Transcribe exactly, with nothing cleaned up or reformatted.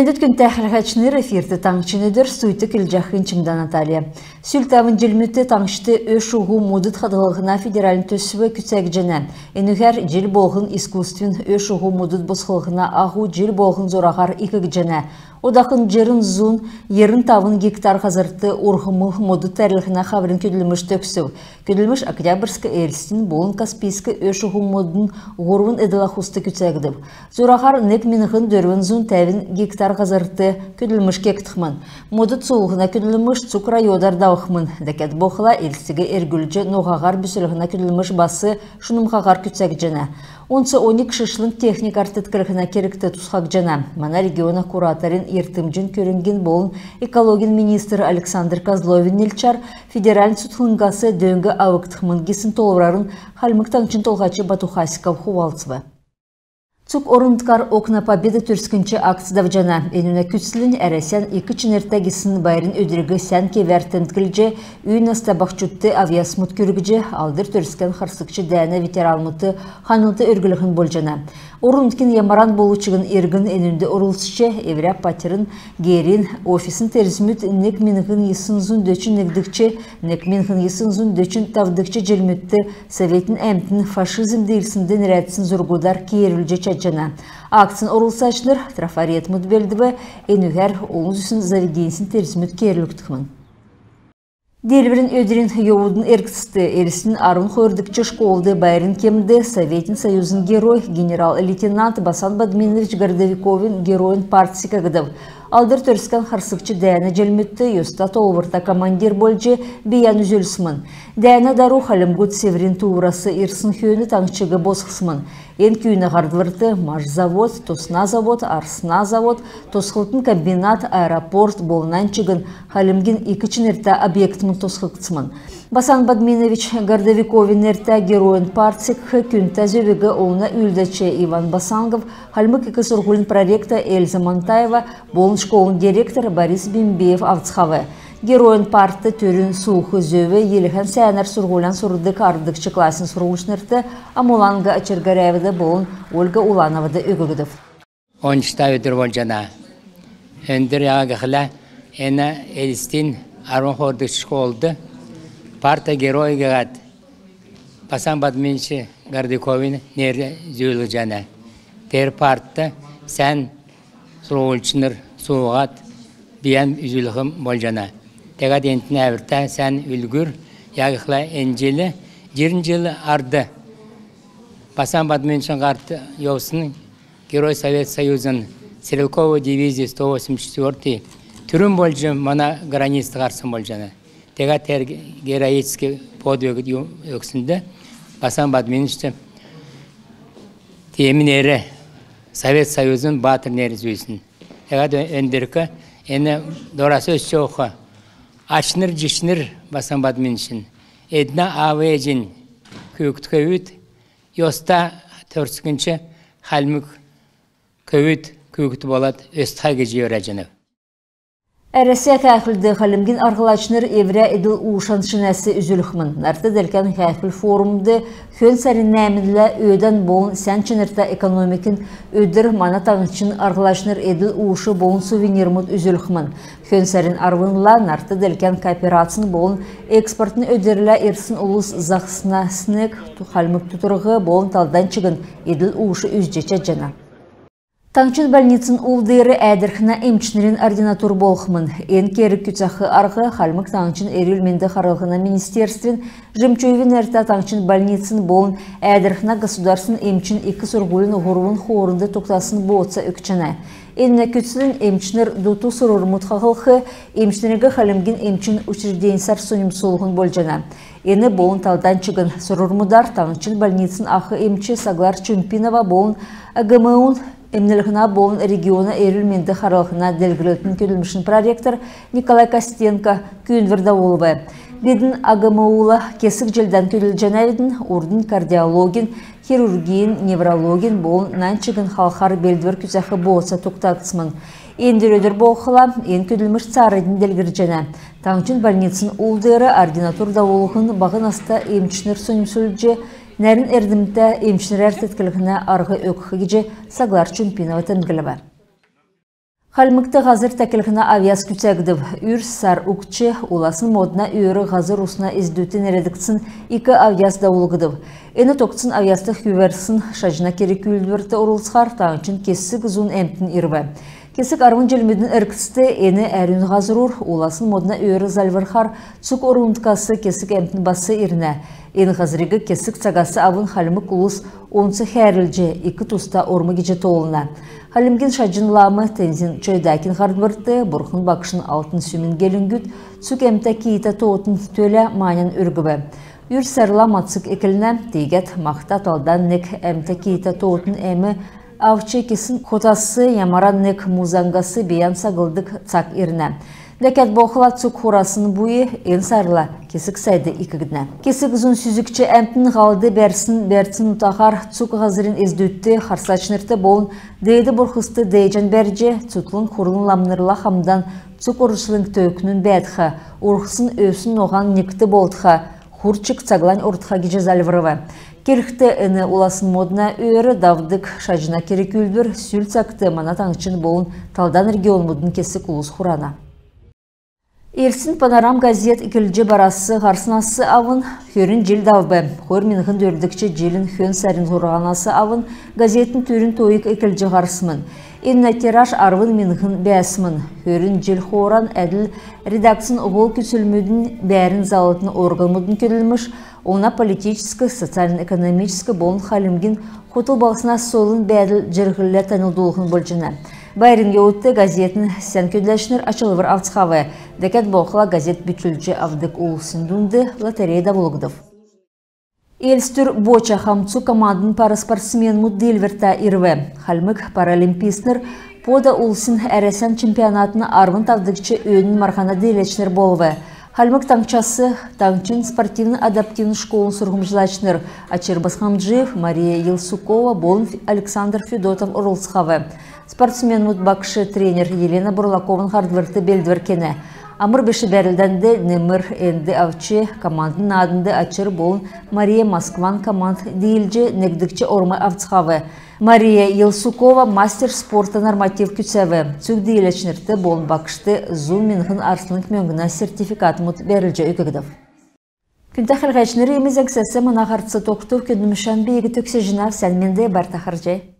Эндү, күндтә хәләһәчнр, эфирт «Таңһчин өдр», студьд келҗәхнь Чимдә Наталья. Сүл тавн җилмүдт таңһчд ө-шуһу модд хадһллһна федеральн төсв күцәгдҗәнә. Энүгәр җил болһн искусственн ө-шуһу модд босхлһна аһу җил болһн зураһар икдҗәнә. Одахн җирн зун йирн тавн гектар һазрт урһмл модд тәрлһнә хаврин көдлмш төгсв. Көдлмш Октябрьск, Элстин болн Каспийск ө-шуһу моддын һурвн эдл-ахуст күцәгдв. Зураһар нег миңһн дөрвн зун тәвн гектар һазрт көдлмш кегдхмн. Модд суулһна көдлмш цуг районар давхмн. Дәкәд болхла, Элстиг эргүлҗ ноһаһар бүслһнә көдлмш бас шунмһаһар күцәгдҗәнә. Онц оньг шишлң техникәр тетклһнә кергт тусхагдҗана. Мана региона кураторин йиртмҗин көрңгин болн экологин министр Александр Козловин нилчәр, федеральн цутхлңгас дөң авгдхмн гисн тоолврарн Хальмг Таңһчин Толһач Бату Хасиков хувалцв. Цуг орн-нутгар «Окна Победы» төрскнч акц давҗана. Энүнә күцлнь Әрәсән ик чинртә гисн байрин өдриг сән кевәр темдглҗ, үй наста баһчудт авъясмуд күргҗ, Алдр Төрскән харсгч дәәнә ветеранмудт ханлт өрглһн болҗана. Орн-нутгин ямаран болв чигн иргн энүнд орлцҗ, эврә патьрин, герин, офисин терзмүд нег миңһн йисн зун дөчн негдгч, нег миңһн йисн зун дөчн тавдгч җилмүдт советин әмтн фашизм диилснд нерәдсн зургудар кеерүлҗ чадҗана. Акцин орлцачнр трафаретмуд белдв, энүгәр олн зүсн заведеньсин терзмүд кеерүлгдхмн. Диилврин өдрин йовудын эргцд Элстин арвн хойрдгч школд байрин кемд Советин Союзин Герой, генерал-лейтенант Басан Бадьминович Городовиковин геройин парт секгдв. Алдр Төрскән харсгч дәәнә җилмүдт йоста тоолврта командир болҗ бийән үзүлсмн. Дәәнә дару хальмгуд Сиврин тууврас ирсн хөөн таңһчиг босхсмн. Эн күүнә һардврт машзавод, тосна завод, арсна завод, тосхлтын комбинат, аэропорт болн нань чигн Хальмгин ик чинртә объектмуд тосхгдсмн. Басан Бадьминович Городовиковин нертә геройин парт секх күндтә зөвиг олна үүлдәч Иван Басангов, Хальмг ик сурһулин проректор Эльза Монтаева болн школын директор Борис Бембеев авцхав. Геройин партд түрүн суух зөв йилһән сәәнәр сурһулян сурдг арвдгч классин сурһульчнрт Амуланга Очир-Горяевад болн Ольга Улановад өггдв. Ончта өдр болҗана. Эндр яһад гихлә, эн Элстин арвн хойрдгч школд парта герой гиһәд Басан Бадьминович Городовиковин нер зүүлһҗәнә. Тер партд сән сурһульчнр сууһад бийән үзүлхм болҗана. Тегәд энтн әвртә сән үлгүр, яһад гихлә эн җил, җирн җил ард Басан Бадьминовичин һарт йовсн Герой Совет Союзин стрелковой дивизии сто восемьдесят четвёртый түрүн болҗ мана границд һарсн болҗана. Тегәд тер героический подвиг өгснд Басан Бадьминовичд тиим нер, Совет Союзин баатр нер зүүсн. Тегәд эндрк эн дорас өсч йовх ачнр-җичнр Басан Бадьминовичин, эднә аав ээҗин күүкд көвүд, йоста төрскнч хальмг көвүд күүкд болад өстхә гиҗ йөрәҗәнәв. Әрәсә һәәхүлд хальмгин арһлачнр эврә эдл-уушан шинәс үзүлхмн. Нарт делкән һәәхүл-форумд хөн сарин нәәмнлә өөдән болн сән чинртә экономикин өдр мана таңһчин арһлачнр эдл-ууш болн сувенирмуд үзүлхмн. Хөн сарин арвнла нарт делкән кооперацин болн экспортын өдрлә ирсн улс заһсна снек, хальмг тутрһ болн талдан чигн эдл-ууш үзҗ чадҗана. Таңһчин больницин ул деер Әәдрхнә эмчнрин ординатур болхмн. Эн керг күцәх арһ Хальмг Таңһчин эрүл-менд харлһна министерствин, Жемчуевин нертә таңһчин больницин болн Әәдрхнә государственн эмчин ик сурһулин һурвн хоорнд тогтасн бооца өгчәнә. Энүнә күцлнь эмчнр дуту сурврмуд хаһлх, эмчнриг хальмгин эмчин учрежденьсәр соньмсулһн болҗана. Эн болн талдан чигн сурврмудар таңһчин больницин ах эмч Саглар Чумпинова болн АГМУ-н эмнлһнә болн региона эрүл-менд харлһна делгрлтин көдлмшин проректор Николай Костенко күүндвр давулв. Бидн АГМУ-ла кесг җилдән көдлҗәнәвидн, урднь кардиологин, хирургин, неврологин болн нань чигн халхар белдвр күцәх бооца тогтагдсмн. Эндр өдр болхла эн көдлмш цааранднь делгрҗәнә. Таңһчин больницин ул деер ординатур давулһн баһ наста эмчнр соньмсулҗ, нәрн эрдмтә эмчнрәр тетклһнә арһ өгх гиҗ Саглар Чумпинова темдглв. Хальмгт һазр тәклһнә авъяс күцәгдв. Үрс сар угтҗ уласн модна өөр һазр усна эздүдт нерәдгдсн ик авъяс давулгдв. Эн тогтсн авъяст хүвәрсн шаҗна керг-үүлдврт орлцхар таңһчин кесг зун әмтн ирв. Кесг арвн җилмүдин эргцд эн әрүн һазрур уласн модна өөр зальврхар цуг орн-нутгас кесг әмтн бас ирнә. Эн һазриг кесг цагас авн хальмг улс онц хәәрлҗ, ик туста орм гиҗ тоолна. Хальмгин шаҗн лам Тензин Чойдакин һардврт Бурхн Багшин Алтн Сүмин гелңгүд цуг әмтә киитә тоотын төлә манян өргв. Үрс сарла мацг эклнә, тиигәд махта талдан нег әмтә киитә тоотын әм авч кесн хотас, ямаран нег му заңгас бийән саглдг цаг ирнә. Дәкәд болхла цуг хурасн буйн эн сарла кесг сайд икднә. Кесг зун сүзгч әмтн һалд бәрсн бәрцин утаһар цуг һазрин эздүдт, харсачнрт болн Деед Бурхст дееҗән бәрҗ, цутхлң хурлын ламнрла хамдан цуг орчлң төвкнүн бәәтхә, урһсн өвсн ноһан негт болтха, хур чигн цаглань ортха гиҗ зальврв. Келхд, эн уласн модна өөр давдг шаҗна керг-үүлдвр сүл цагт мана таңһчин болн талдан регионмудын кесг улс хурана. Элстин «Панорам» газет эклҗ барас һарснас авн хөрн җил давв. Хойр миңһн дөрвдгч җилин хөн сарин зурһанас авн газетин түрүн тойг эклҗ һарсмн. Энүнә тираж арвн миңһн бәәсмн. Хөрн җил хооран әдл редакцин һол күцлмүдин, бәәрн заллтын органмудын көдлмш, олна политическ, социальн-экономическ болн Хальмгин хотл балһсна сойлын бәәдл-җирһллә таньлдулһн болҗана. Байрин йовудт газетин сән көдләчнр ачлвр авцхав. Дәкәд болхла газет бичүлҗ авдг улсин дунд лотерея давулгдв. Элстүр бочча хамцу командын параспортсменмүд диилвртә ирв. Хальмг паралимпийцнр Пода улсин Әрәсән чемпионатын арвн тавдгч өөнин марһана дииләчнр болв. Хальмг Таңһчас таңһчин спортивн-адаптивн школын сурһмҗлачнр Очир Босхомджиев, Мария Елсукова болн Александр Федотов орлцхав. Спортсменмүд багш-тренер Елена Бурлакован һардврт белдвр кенә. Амр биш бәрлдәнд немр энд авч, командн нааднд Очир болн Мария Москван команд диилҗ негдгч орм авцхав. Мария Елсукова мастер спорта норматив күцәв. Цуг дииләчнрт болн багшт зун миңһн арслң мөңгнә сертификатмуд бәрүлҗ өггдв. Күндтә хәләгчнр, иим зәңгсәс мана һарц тогтв. Көдлмшән би төгсәҗәнәв. Сән менд бәәтн, харһий.